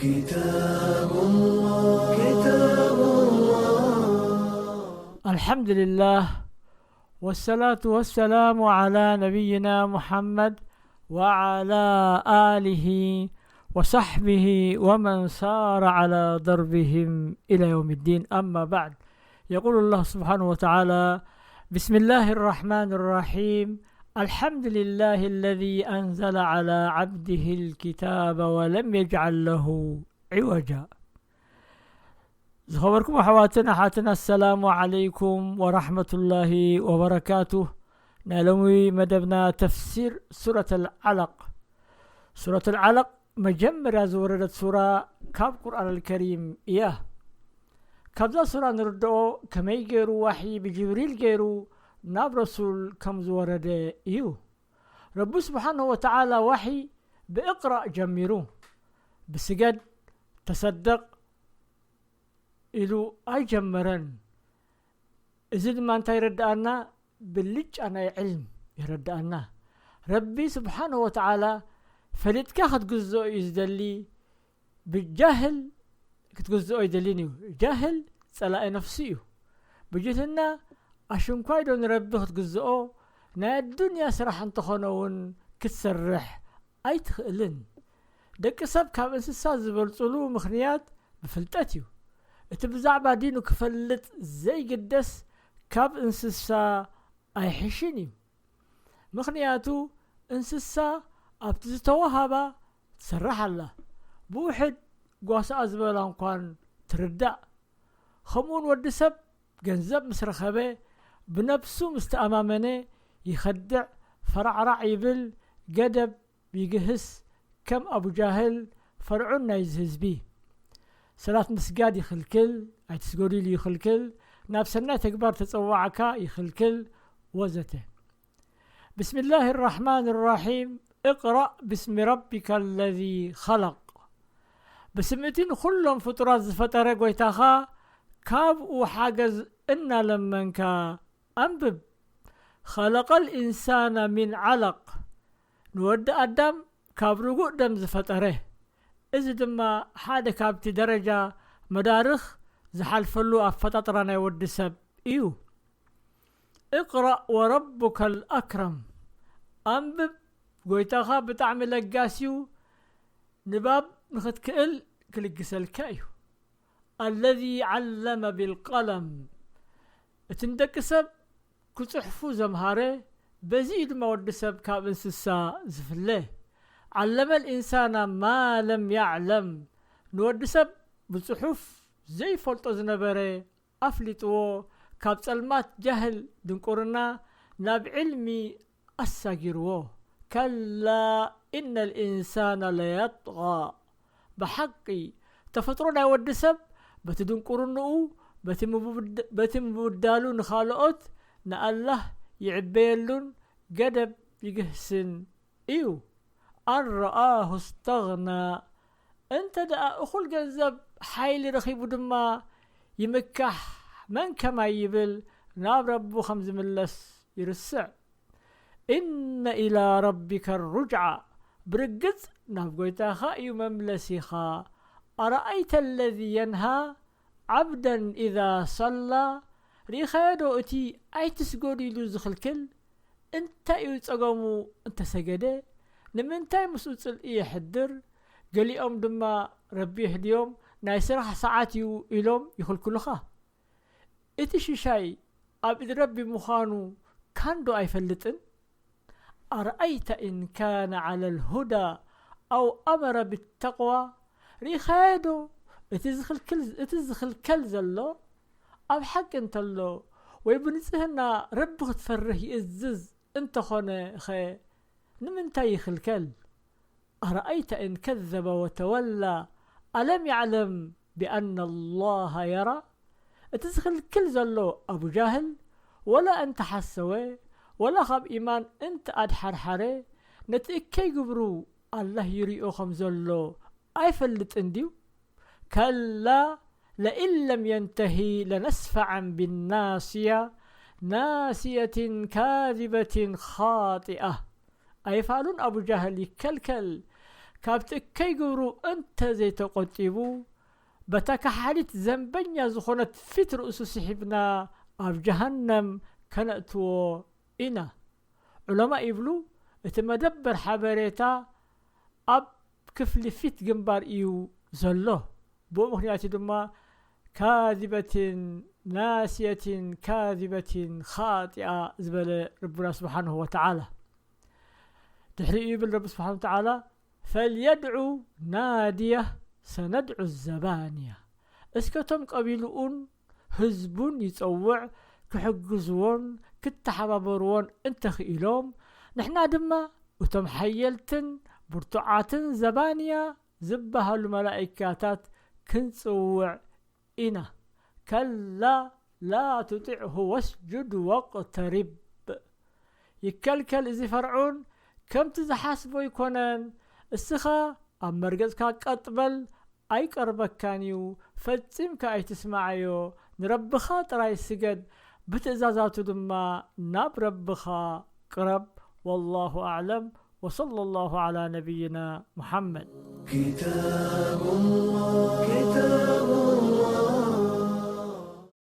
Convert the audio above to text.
كتاب الله، كتاب الله. الحمد لله، والصلاة والسلام على نبينا محمد وعلى آله وصحبه ومن سار على دربهم إلى يوم الدين. أما بعد، يقول الله سبحانه وتعالى: بسم الله الرحمن الرحيم. الحمد لله الذي أنزل على عبده الكتاب ولم يجعل له عوجا. ዝኸበርኩም ኣሕዋትን ኣሓትን፣ ኣሰላሙ ዓለይኩም ወራሕመቱላሂ ወበረካቱ። ናይ ሎሚ መደብና ተፍሲር ሱረት ኣልዓለቕ። ሱረት ኣልዓለቕ መጀመርያ ዝወረደት ሱራ ካብ ቁርኣን ኣልከሪም እያ። ካብዛ ሱራ ንርድኦ ከመይ ገይሩ ዋሒ ብጅብሪል ገይሩ ናብ ረሱል ከም ዝወረደ እዩ። ረቢ ስብሓንሁ ወተዓላ ዋሒ ብእቕራእ ጀሚሩ፣ ብስገድ፣ ተሰደቕ ኢሉ ኣይጀመረን። እዚ ድማ እንታይ ይረድኣና? ብልጫ ናይ ዕልም ይረድኣና። ረቢ ስብሓንሁ ወተዓላ ፈሊጥካ ክትግዝኦ እዩ ዝደሊ፣ ብጃህል ክትግዝኦ ኣይደልን እዩ። ጃህል ጸላኢ ነፍሱ እዩ። ብጅህልና ኣሽንኳይ ዶ ንረቢ ክትግዝኦ? ናይ ኣዱንያ ስራሕ እንተኾነ እውን ክትሰርሕ ኣይትኽእልን። ደቂ ሰብ ካብ እንስሳ ዝበልጽሉ ምኽንያት ብፍልጠት እዩ። እቲ ብዛዕባ ዲኑ ክፈልጥ ዘይግደስ ካብ እንስሳ ኣይሕሽን እዩ። ምኽንያቱ እንስሳ ኣብቲ ዝተወሃባ ትሰርሕ ኣላ። ብውሕድ ጓሳኣ ዝበላ እንኳን ትርዳእ። ከምኡውን ወዲ ሰብ ገንዘብ ምስ ረኸበ፣ ብነብሱ ምስ ተኣማመነ ይኸድዕ፣ ፈራዕራዕ ይብል፣ ገደብ ይግህስ፣ ከም ኣቡ ጃህል ፈርዑን ናይዚ ህዝቢ። ሰላት ምስጋድ ይኽልክል፣ ኣይትስገዱ ኢሉ ይኽልክል፣ ናብ ሰናይ ተግባር ተጸዋዕካ ይኽልክል፣ ወዘተ። ብስሚላህ ራሕማን ራሒም። እቅራእ ብስሚ ረቢካ ለዚ ኸለቕ። ብስም እቲ ንኹሎም ፍጡራት ዝፈጠረ ጎይታኻ ካብኡ ሓገዝ እናለመንካ ኣንብብ። ኸለቐል ኢንሳና ሚን ዓለቕ። ንወዲ ኣዳም ካብ ርጉእ ደም ዝፈጠረ። እዚ ድማ ሓደ ካብቲ ደረጃ መዳርኽ ዝሓልፈሉ ኣፈጣጥራ ናይ ወዲ ሰብ እዩ። እቅራእ ወረቡከል ኣክረም። ኣንብብ፣ ጎይታኻ ብጣዕሚ ለጋስ እዩ። ንባብ ንኽትክእል ክልግሰልካ እዩ። ኣለዚ ዓለመ ቢልቀለም። እቲ ንደቂ ሰብ ክጽሕፉ ዘምሃረ፣ በዚ እዩ ድማ ወዲ ሰብ ካብ እንስሳ ዝፍለ። ዓለመል ኢንሳና ማ ለም ያዕለም። ንወዲ ሰብ ብጽሑፍ ዘይፈልጦ ዝነበረ ኣፍሊጥዎ፣ ካብ ጸልማት ጃህል ድንቁርና ናብ ዕልሚ ኣሳጊርዎ። ከላ ኢነል ኢንሳና ለየጥቓ። ብሓቂ ተፈጥሮ ናይ ወዲ ሰብ በቲ ድንቁርንኡ፣ በቲ ምብድ-፣ በቲ ምብዳሉ ንኻልኦት ንኣላህ ይዕበየሉን ገደብ ይግህስን እዩ። ኣን ረኣሁ ስተግና። እንተ ደኣ እኹል ገንዘብ ሓይሊ ረኺቡ ድማ ይምካሕ፣ መን ከማይ ይብል፣ ናብ ረቡ ከም ዝምለስ ይርስዕ። ኢነ ኢላ ረቢከ ሩጅዓ። ብርግጽ ናብ ጎይታኻ እዩ መምለሲኻ። ኣረኣይተ ለዚ የንሃ ዓብደን ኢዛ ሰላ። ርኢኻዮ ዶ እቲ ኣይትስገዱ ኢሉ ዝኽልክል? እንታይ እዩ ጸገሙ እንተሰገደ? ንምንታይ ምስኡ ጽልኢ የሕድር? ገሊኦም ድማ ረቢ የህድዮም፣ ናይ ስራሕ ሰዓት እዩ ኢሎም ይኽልክሉኻ። እቲ ሽሻይ ኣብ ኢድ ረቢ ምዃኑ ካንዶ ኣይፈልጥን? ኣረኣይተ ኢን ካነ ዓለል ሁዳ ኣው ኣመረ ብተቕዋ። ርኢኻዮ ዶ እቲ ዝኽልክል-፣ እቲ ዝኽልከል ዘሎ? ኣብ ሓቂ እንተሎ ወይ ብንጽህና ረቢ ክትፈርህ ይእዝዝ እንተኾነ ኸ ንምንታይ ይኽልከል? ኣረኣይተ ኢን ከዘበ ወተወላ ኣለም ያዕለም ቢኣነ ላሃ የራ። እቲ ዝኽልክል ዘሎ ኣቡ ጃህል ወላ እንተሓሰወ ወላ ካብ ኢማን እንተኣድሓርሓረ ነቲ እከይ ግብሩ ኣላህ ይሪኦ ከም ዘሎ ኣይፈልጥን ድዩ? ከላ ለኢን ለም የንተሂ ለነስፈዐን ቢናስያ ናስየትን ካዚበትን ኻጢኣ። ኣይፋሉን ኣቡ ጃህል ይከልከል ካብቲ እከይ ግብሩ እንተ ዘይተቖጢቡ፣ በታ ከሓዲት ዘንበኛ ዝኾነት ፊት ርእሱ ስሒብና ኣብ ጀሃነም ከነእትዎ ኢና። ዑለማ ይብሉ፣ እቲ መደበር ሓበሬታ ኣብ ክፍሊ ፊት ግንባር እዩ ዘሎ። ብኡ ምኽንያት እዩ ድማ ካዚበትን ናስየትን ካዚበትን ኻጢኣ ዝበለ ረቡና ስብሓንሁ ወተዓላ። ድሕሪኡ ይብል ረቢ ስብሓንሁ ወተዓላ፣ ፈልየድዑ ናድያ ሰነድዑ ዘባንያ። እስከ እቶም ቀቢልኡን ህዝቡን ይጸውዕ፣ ክሕግዝዎን ክተሓባበርዎን እንተኽኢሎም፣ ንሕና ድማ እቶም ሓየልትን ብርቱዓትን ዘባንያ ዝበሃሉ መላኢካታት ክንጽውዕ ኢና። ከላ ላ ቱጢዕሁ ወስጁድ ወቅተሪብ። ይከልከል፣ እዚ ፈርዑን ከምቲ ዝሓስቦ ኣይኮነን። እስኻ ኣብ መርገጽካ ቀጥ በል፣ ኣይቀርበካን እዩ፣ ፈጺምካ ኣይትስማዓዮ። ንረብኻ ጥራይ ስገድ፣ ብትእዛዛቱ ድማ ናብ ረብኻ ቅረብ። ወላሁ ኣዕለም፣ ወሰለ ላሁ ዓላ ነቢይና ሙሓመድ። كتاب الله، كتاب الله،